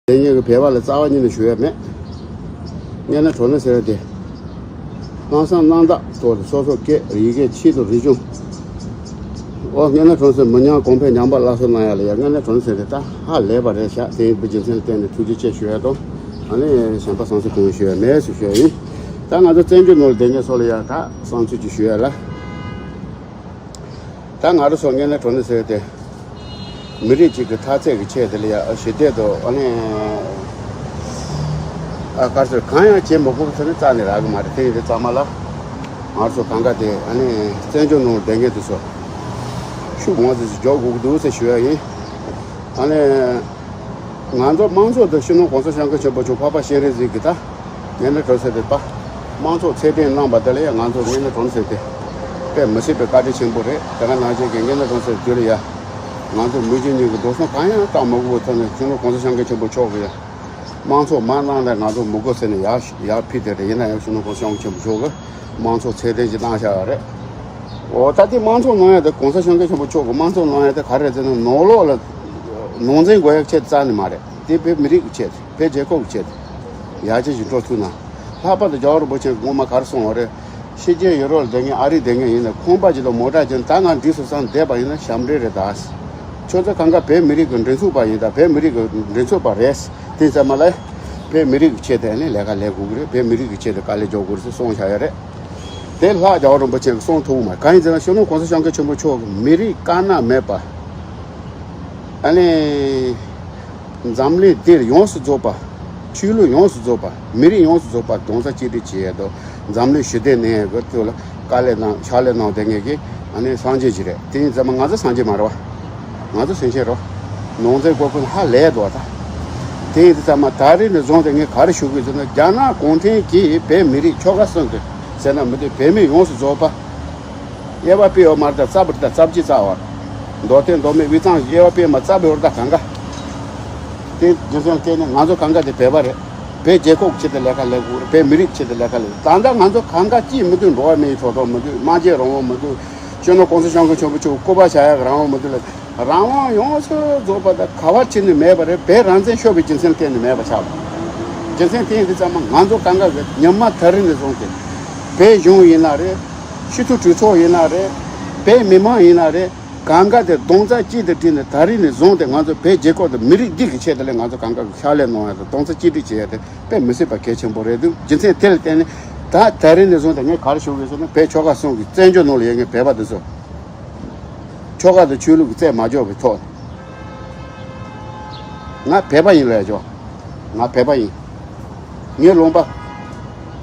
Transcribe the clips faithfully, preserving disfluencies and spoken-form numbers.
དེ་ངས་ཀྱི་བོད་པ་ལ་རྩ་བ་ཉིད་ནས་ཞུ་ཡ་མེད། དངོས་གནས་དྲང་གནས་ཟེར་ཡ་དེ། སྣང་བསམ་རྣམ་དག་ཐོག་ལ་སོ་སོ་སྐད་ཡི་གེ་ཆོས་དང་རིག་གཞུང་། ཨོ་དངོས་གནས་དྲང་གནས་ཟེར་མི་ཉམས་གོང་འཕེལ་ཉམས་པ་སླར་གསོ་གནང་ཡ་ལ་ཡ་དངོས་གནས་དྲང་གནས་ཟེར་དེ་ད་ཧ་ལས་པ་རེད་ཤག་དེ་ཡིན་པའི་རྒྱུ་མཚན་ལ་བརྟེན་ནས་ཐུགས་རྗེ་ཆེ་ཞུ་ཡ་དང་། ཨ་ནི་གཞན་པ་བསམ་ཚུལ་གང་ཡང་ཞུ་ཡ་མེད་ཟེར་ཞུ་ཡ་ཡིན། ད་ང་ཚོ་བཙན་བྱོལ་ནང་ལ་བསྡད་མཁན་ཚོ་ལ་ཡ་ད་བསམ་ཚུལ་ཅིག་ཞུ་ཡ་ལ། ད་ང་རང་ཚོ་དངོས་གནས་དྲང་གནས་ཟེར་ཏེ། མི་རིགས་གཅིག་གི་འཐབ་རྩོད་ཀྱི་ཆེད་དེ་ལ་ཡ་ཞི་བདེ་དང་ཨ་ནི། ཨ་དཀར་ཟེར་གང་ཡང་བྱེད་མི་དགོས་ཚོ་ནི་རྩ་ནས་རག་གི་མ་རེད། དེ་ཡིན་དུས་ཚང་མ་ལ། ང་ཚོ་གང་ག་དེ་ཨ་ནི་བཙན་བྱོལ་ནང་བསྡད་མཁན་དེ་ཚོ། ཤུགས་མང་ཙམ་ཞིག་འཇོག་དགོས་ཀྱི་འདུག་ཟེར་ཞུ་ཡ་ཡིན། ཨ་ནི། ང་ཚོ་དམངས་གཙོ་དང་སྤྱི་ནོར་གོང་ས་སྐྱབས་མགོན་ཆེན་པོ་མཆོག་འཕགས་པ་སྤྱན་རས་གཟིགས་ཀྱི་ད། ངན་ལ་གྲོལ་ཟེར་དེ་པ། དམངས་གཙོ་ཚད་ལྡན་གནང་པ་དེ་ལ་ཡང་ང་ཚོ་ངན་ལ་གྲོལ་ཟེར་དེ། དཔེ་མི་སྲིད་པའི་བཀའ་དྲིན་ཆེན་པོ་རེད། དེ་ག་ནང་བཞིན་གྱི་ངན་ལ་གྲོལ་ཟེར་དུས་ལ་ཡ། ང་ཚོ་མི་རྒྱུ་གཉིས་ཀྱི་འགྲོ་སོང་གང་ཡང་བཏང་མ་དགོས་པའི་ཐོག་ནས་སྤྱི་ནོར་གོང་ས་སྐྱབས་མགོན་ཆེན་པོ་མཆོག་གི་ཡ། དམངས་གཙོ་མ་གནང་ན་ང་ཚོ་མི་དགོས་ཟེར་ནས་ཡར་ཡར་ཕུལ་དེ་རེད། ཡིན་ན་ཡང་སྤྱི་ནོར་གོང་ས་སྐྱབས་མགོན་ཆེན་པོ་མཆོག་གིས་དམངས་གཙོ་ཚད་ལྡན་ཞིག་གནང་བཞག་ཡོད་རེད། འོ་ད་དེ་དམངས་གཙོ་གནང་ཡ་དེ་གོང་ས་སྐྱབས་མགོན་ཆེན་པོ་མཆོག་གིས་དམངས་གཙོ་གནང་ཡ་དེ་ག་རེ་རེད་ཟེར་ན་ནང་ལོགས་ལ་ནང་འཛིང་དགོས་ཡ་ཆེད་རྩ་ནས་མ་རེད། དེ་བོད་མི་རིགས་ཀྱི་ཆེད་དུ་བོད་རྒྱལ་ཁབ་ཀྱི་ཆེད་དུ་ཡར་རྒྱས་ཀྱི་འགྲོ་ཐུབ་ན། ལྷག་པར་དུ་རྒྱལ་བ་རིན་པོ་ཆེ་གིས་སྔོན་མ་ག་རེ་གསུངས་པ་རེད། ཕྱི་རྒྱལ་ཡུ་རོབ་ལ་བསྡད་མཁན་ཨ་རི་བསྡད་མཁན་ཡིན་ན་ཁང་པ་ཅིག་དང་མོ་ཊ་ཅིག་ད་ང་འགྲིག་སོང་བསམ་བསྡད་པ་ཡིན་ན་ཞབས་འདྲེན་རེད་ད། ཁྱོད་ཚོ་གང་ག་བོད་མི་རིགས་ཀྱི་མགྲིན་ཚབ་པ་ཡིན་ད། བོད་མི་རིགས་ཀྱི་མགྲིན་ཚབ་པ་རེད། དེ་ཙམ་མ་ལ། བོད་མི་རིགས་ཀྱི་ཆེད་དུ་ནི་ལས་ཀ་ལས་དགོས་ཀྱི་རེད། བོད་མི་རིགས་ཀྱི་ཆེད་དུ་དཀའ་ལས་རྒྱག་དགོས་རེད་ཟེར་གསུངས་བཞག་ཡོད་རེད། དེ་ལྷག་རྒྱལ་བ་རིན་པོ་ཆེ་གིས་གསུངས་ཐུབ་མ་རེད། གང་ཡིན་ཟེར་ན་སྤྱི་ནོར་གོང་ས་སྐྱབས་མགོན་ཆེན་པོ་མཆོག་གིས་མི་རིགས་དཀར་ནག་མེད་པ། ཨ་ནི། འཛམ་གླིང་འདིར་ཡོངས་སུ་རྫོགས་པ། ཆོས་ལུགས་ཡོངས་སུ་རྫོགས་པ། མི་རིགས་ཡོངས་སུ་རྫོགས་པ་རྡོག་རྩ་གཅིག་སྒྲིལ་བྱེད་ཡས་དང་། འཛམ་གླིང་ཞི་བདེ་གནས་ཡས་ཀྱི་ཐོག་ལ་དཀའ་ལས་གནང་ཕྱག་ལས་གནང་བསྡད་མཁན་གྱི་ཨ་ནི་སངས་རྒྱས་ཅིག་རེད། དེ་ཡིན་ཙང་མ་ང་ཚོ་སངས་རྒྱས་མ་རེད་བ། ང་ཚོ་སེམས་ཅན་རེད། ནང་ཚན་སྐོར་ཀུན་ཧ་ལས་འདུག་བ་ད། དེ་ཡིན་ཙང་མ་ད་རེས་ནས་བཟུང་སྟེ་ངས་ག་རེ་ཞུ་དགོས་ཟེར་ན། རྒྱ་ནག་གུང་ཁྲན་གྱིས་བོད་མི་རིགས་ཆོལ་ཁ་གསུམ་གྱི་ཟེར་ན་མི་འདུག་བོད་མི་ཡོངས་སུ་རྫོགས་པ། དབྱེ་བ་སྤེལ་ཡོད་མ་རེད། ད་རྩ་བ་རེད། ད་རྩ་བ་གཅིག་རྩ་བ་རེད། མདོ་སྟོད་མདོ་སྨད་དབུས་གཙང་དབྱེ་བ་སྤེལ་མ་རྩ་བའི་བར་ད་གང་ག་དེ་རྒྱུ་མཚན་བརྟེན་ནས་ང་ཚོ་གང་ག་དེ་བོད་པ་རེད། བོད་རྒྱལ་ཁབ་ཆེད་དུ་ལས་ཀ་ལས་དགོས་རེད། བོད་མི་རིགས་ཆེད་དུ་ལས་ཀ་ལས། ད་ལྟ་ང་ཚོ་གང་ག་ཅིས་མི་འདུག་འགྲོ་བ་མིའི་ཐོབ་ཐང་མི་འདུག་སྨྲ་བརྗོད་རང་དབང་མི་འདུག་སྤྱི་ནོར་གོང་ས་སྐྱབས་མགོན་ཆེན་པོ་མཆོག་སྐུ་པར་བཞག་ཡག་རང་དབང་མི་འདུག་ལ། རང་དབང་ཡོངས་སུ་རྫོགས་པ་དང་ག་བ་ཕྱིན་ནས་མེད་པ་རེད། བོད་རང་བཙན་ཤོར་བའི་རྒྱུ་མཚན་གཏན་ནས་མེད་པ་ཆགས་པ། རྒྱུ་མཚན་དེ་ཡིན་དུས་ཙམ་མ་ང་ཚོ་གང་ག་གི་ཉི་མ་དེ་རིང་ནས་བཟུང་སྟེ། བོད་གཞུང་ཡིན་ན་རེད། སྤྱི་འཐུས་གྲོས་ཚོགས་ཡིན་ན་རེད། བོད་མི་མང་ཡིན་ན་རེད། གང་ག་དེ་རྡོག་རྩ་གཅིག་ཏུ་བསྒྲིལ་ནས་ད་རིང་ནས་བཟུང་སྟེ་ང་ཚོ་བོད་རྒྱལ་ཁབ་དང་མི་རིགས་འདི་གི་ཆེད་དུ་ལས་ང་ཚོ་གང་ག་གི་ཕྱག་ལས་གནང་ཡ་དང་རྡོག་རྩ་གཅིག་སྒྲིལ་བྱེད་ཡ་དེ་དཔེ་མི་སྲིད་པ་གལ་ཆེན་པོ་རེད་འདུག་རྒྱུ་མཚན་དེ་ལ་བརྟེན་ནས་ད་ད་རིང་ནས་བཟུང་སྟེ་ངས་ག་རེ་ཞུ་དགོས་ཟེར་ན། བོད་ཆོལ་ཁ་གསུམ་གྱི་བཙན་བྱོལ་ནང་ལ་ཡོད་མཁན་བོད་པ་འདི་ཚོ། ཆོལ་ཁ་དང་ཆོས་ལུགས་ཀྱི་རྩོད་མ་རྒྱག་པའི་ཐོག་ནས། ང་བོད་པ་ཡིན་ལབ་ཆོག་ང་བོད་པ་ཡིན། ངའི་ལུང་པ།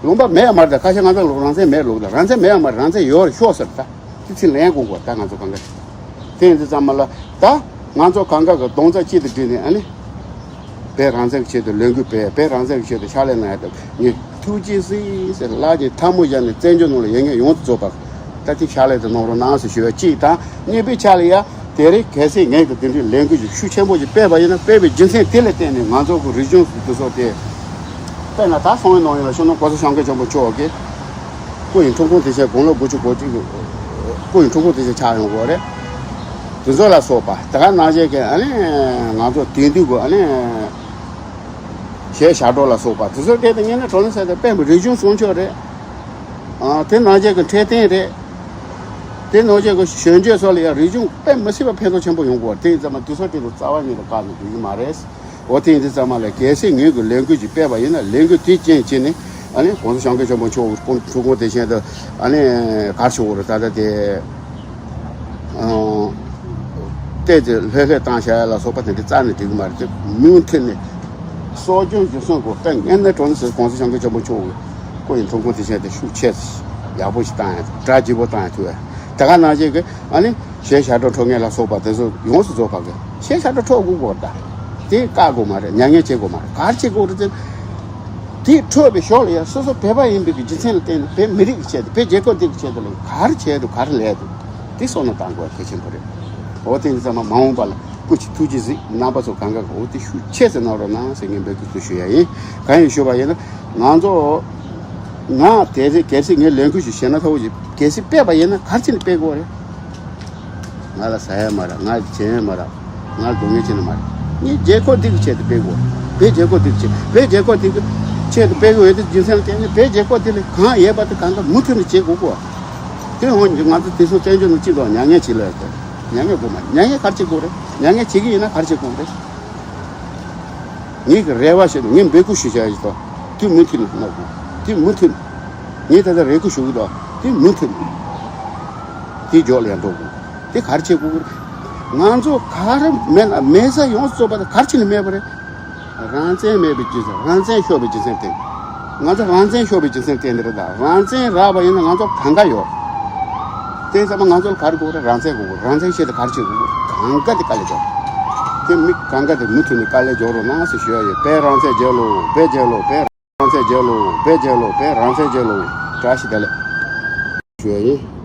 ལུང་པ་མེད་ཡ་མ་རེད། ད་ཁ་ཤས་ང་ཚོ་ལུག་རང་བཙན་མེད་ལུག་ད་རང་བཙན་མེད་ཡ་མ་རེད། རང་བཙན་ཡོད་རེད་ཤོག་ཟེར་ད། དེ་ཚིག་ལན་དགོས་གོ་ད་ང་ཚོ་གང་ག་དེ་ཡིན་དུས་ཙམ་མ་ལ་ད་ང་ཚོ་གང་ག་གི་རྡོག་རྩ་གཅིག་ཏུ་བསྒྲིལ་ནས་ཨ་ནི། བོད་རང་བཙན་གྱི་ཆེད་དུ་ལས་འགུལ་སྤེལ། བོད་རང་བཙན་གྱི་ཆེད་དུ་ཕྱག་ལས་གནང་ཡ་དང་ངས་ཐུགས་རྗེ་གཟིགས་ཟེར་ལག་གི་ཐལ་མོ་སྦྱར་ནས་བཙན་བྱོལ་ནང་ལ་ཡོད་མཁན་ཡོངས་སུ་རྫོགས་པ། ད་ཐེངས་ཕྱག་ལས་དེ་གནང་རོགས་གནང་ཟེར་ཞུ་བ་གཅིག་དང་། གཉིས་པའི་ཆ་ལ་ཡ་དེ་རིང་གལ་སྲིད་ངས་ཀྱི་དེ་འདྲའི་ལས་འགུལ་ཞིག་ཤུགས་ཆེན་པོ་ཞིག་སྤེལ་བ་ཡིན་ན། སྤེལ་བའི་རྒྱུ་མཚན་དེ་ལ་བརྟེན་ནས་ང་ཚོ་གི་རིག་གཞུང་འདི་ཚོ་དེ། དཔེར་ན་ད་སང་ཉིན་གནངས་ཉིན་ལ་སྤྱི་ནོར་གོང་ས་སྐྱབས་མགོན་ཆེན་པོ་མཆོག་གི་སྐུ་ཡི་འཁྲུངས་སྐར་དེ་བཞིན་དགུང་ལོ་དགུ་བཅུ་གོ་གཅིག་གི་སྐུ་ཡི་འཁྲུངས་སྐར་དེ་བཞིན་ཆགས་ཡོང་གི་རེད། དེ་ཚོ་ལ་སོགས་པ་དེ་ག་ནང་བཞིན་གྱི་ཨ་ནི་ང་ཚོ་དེང་དུས་ཀྱི་ཨ་ནི། གཞས་ཞབས་བྲོ་ལ་སོགས་པ་དེ་ཚོ་སྐད་དེ་ངས་ནི་གྲོགས་ནི་ཟེར་ཏེ་དཔེ་མི་རིག་གཞུང་སྲུང་སྐྱོབ་རེད། ཨ་དེ་ནང་བཞིན་གྱི་འཕྲོད་བསྟེན་རེད། དེ་ནང་བཞིན་གྱི་གཞོན་སྐྱེས་ཚོ་ལ་ཡང་རིག་གཞུང་དཔེ་མི་སྲིད་པ་ཕན་ཐོགས་ཆེན་པོ་ཡོང་གི་ཡོད་རེད། དེ་ཡིན་ཙང་མ་དེ་ཚོ་སྐད་དུ་རྩ་བ་ཉིད་དུ་བཀག་ནས་འགྲོ་གི་མ་རེད། འོ་དེ་ཡིན་དུས་ཙམ་མ་ལ་གལ་སྲིད་ངོས་ཀྱི་ལས་འགུལ་ཅིག་སྤེལ་བ་ཡིན་ན་ལས་འགུལ་དེ་རྐྱེན་བྱས་ནས་ཨ་ནི་༸གོང་ས་༸སྐྱབས་མགོན་ཆེན་པོ་མཆོག་གི་འཁྲུངས་སྐར་དེ་བཞིན་དུ་ཨ་ནི་གར་ཞུ་བ་རེད། ད་ལྟ་དེ་ཨང་། བལྟས་ཏེ་ལྷོད་ལྷོད་བཏང་བྱ་ཡ་ལ་སོགས་པ་དེ་འདྲ་རྩ་ནས་འགྲིག་གི་མ་རེད་དེ། མུ་མཐུད་ནས་གསོ་སྐྱོང་རྒྱུན་སྲུང་དགོས། དཔེ་ངན་ནས་གྲོང་ནས་ཟེར་༸གོང་ས་༸སྐྱབས་མགོན་ཆེན་པོ་མཆོག་གི་སྐུ་ཡི་འཁྲུངས་སྐར་དེ་བཞིན་དེ་ཤུགས་ཆེ་ཡག་པོ་ཞིག་བཏང་ཡ་སྒྲ་ལྗིད་པོ་བཏང་ཡ་ཐུབ་ཡ། དེ་ག་ནང་བཞིན་གྱི་ཨ་ནི་གཞས་ཞབས་བྲོ་འཁྲབ་མཁན་ལ་སོགས་པ་དེ་ཚོ་ཡོངས་སུ་རྫོགས་པ་གི་གཞས་ཞབས་བྲོ་འཁྲབ་དགོས་གོ་ད། དེ་བཀག་དགོས་མ་རེད། མྱ་ངན་བྱེད་དགོས་མ་རེད། ག་རེ་བྱེད་དགོས་རེད་ཟེར། དེ་འཁྲབ་པའི་ཞོར་ལ་ཡ་སོ་སོ་བོད་པ་ཡིན་པའི་གི་རྒྱུ་མཚན་ལ་བརྟེན་ནས་བོད་མི་རིགས་ཀྱི་ཆེད་དུ་བོད་རྒྱལ་ཁབ་འདི་གི་ཆེད་དུ་ལ་ག་རེ་བྱས་འདུག་ག་རེ་ལས་འདུག་དེ་བསམ་བློ་བཏང་དགོས་གལ་ཆེན་པོ་རེད། འོ་དེ་ཡིན་ཙང་མ་མ་འོངས་པ་ལ་སྐུ་མཁྱེན་ཐུགས་རྗེ་གཟིགས། རྣམ་པ་ཚོ་གང་ག་གི་འོ་དེ་ཤུགས་ཆེ་ཙམ་གནང་རོགས་གནང་ཟེར་ངས་འབོད་སྐུལ་ཞུ་ཡ་ཡིན། གང་ཡིན་ཞུས་པ་ཡིན་ན་ང་ཚོ་ང་དེ་རེད། གལ་སྲིད་ངས་ལས་འགུལ་ཞིག་བྱས་ན་ཐོག་ཅིག་གལ་སྲིད་སྤེལ་བ་ཡིན་ན་ག་རེ་བྱས་ནས་སྤེལ་དགོས་རེད། ང་ལ་ཟ་ཡ་མ་རག་ང་ལ་བྱེད་ཡ་མ་རག་ང་ལ་སྡུག་བསྔལ་བྱེད་ནི་མ་རེད། ངས་རྒྱལ་ཁབ་འདི་གི་ཆེད་དུ་སྤེལ་དགོས། བོད་རྒྱལ་ཁབ་དེ་ཆེད། བོད་རྒྱལ་ཁབ་དེ་གི་ཆེད་དུ་སྤེལ་གི་ཡོད་དེ་རྒྱུ་མཚན་ལ་བརྟེན་ནས། བོད་རྒྱལ་ཁབ་དེ་ལ་གང་ཡོད་པ་དེ་གང་ག་མུ་མཐུད་ནས་བྱེད་དགོས་གོ། དེ་འོང་ང་ཚོ་དེ་ཚོ་བཙན་བྱོལ་ནང་སྤྱི་ཚོགས་མྱ་ངན་བྱེད་ལ་ཡོད། མྱ་ངན་དགོས་མ། མྱ་ངན་ག་རེ་བྱེད་དགོས་རེད། མྱ་ངན་བྱེད་ཀྱི་ཡིན་ན་ག་རེ་བྱེད་དགོས་རེད། ངེད་ཀྱི་རེ་བ་བྱེད་དུ་ངས་འབོད་སྐུལ་ཞུ་བྱ་ཡིན་ཏོ། དེ་མུ་མཐུད་ནས་གནང་དགོས། དེ་མུ་མཐུད། ངས་ད་ལྟ་རེ་སྐུལ་ཞུ་གི་འདུག་དེ་མུ་མཐུད་ནས། དེ་འཇོག་ལ་ཡང་འགྲོ་དགོས། དེ་ག་རེ་བྱེད་དགོས་རེད། ང་ཚོ་ག་རེ་མེད་ན་མེད་ས་ཡོངས་སུ་རྫོགས་པ་དེ་ག་རེ་བྱས་ནས་མེད་པ་རེད། རང་བཙན་མེད་པའི་རྒྱུ་མཚན། རང་བཙན་ཤོར་བའི་རྒྱུ་མཚན་དེ། ང་ཚོ་རང་བཙན་ཤོར་བའི་རྒྱུ་མཚན་དེ་འདི་རེད་ད། རང་བཙན་རག་པ་ཡིན་ན་ང་ཚོ་གང་ག་ཡོད། དེ་ཚང་མ་ང་ཚོ་ལ་ག་རེ་དགོས་རེད། རང་བཙན་དགོས། རང་བཙན་ཆེད་དུ་ག་རེ་བྱེད་དགོས། གང་ག་དེ་དཀའ་ལས་རྒྱག་དེ་མི་གང་ག་དེ་མུ་མཐུད་ནས་དཀའ་ལས་རྒྱག་རོགས་གནང་ཟེར་ཞུ་ཡ་ཡོད། བོད་རང་བཙན་རྒྱལ་ལོ། བོད་རྒྱལ་ལོ། བོད་རང་བཙན་རྒྱལ་ལོ། བོད་རྒྱལ་ལོ། བོད་རང་བཙན་རྒྱལ་ལོ། བཀྲ་ཤིས་བདེ་ལེགས་ཞུ་ཡ་ཡིན།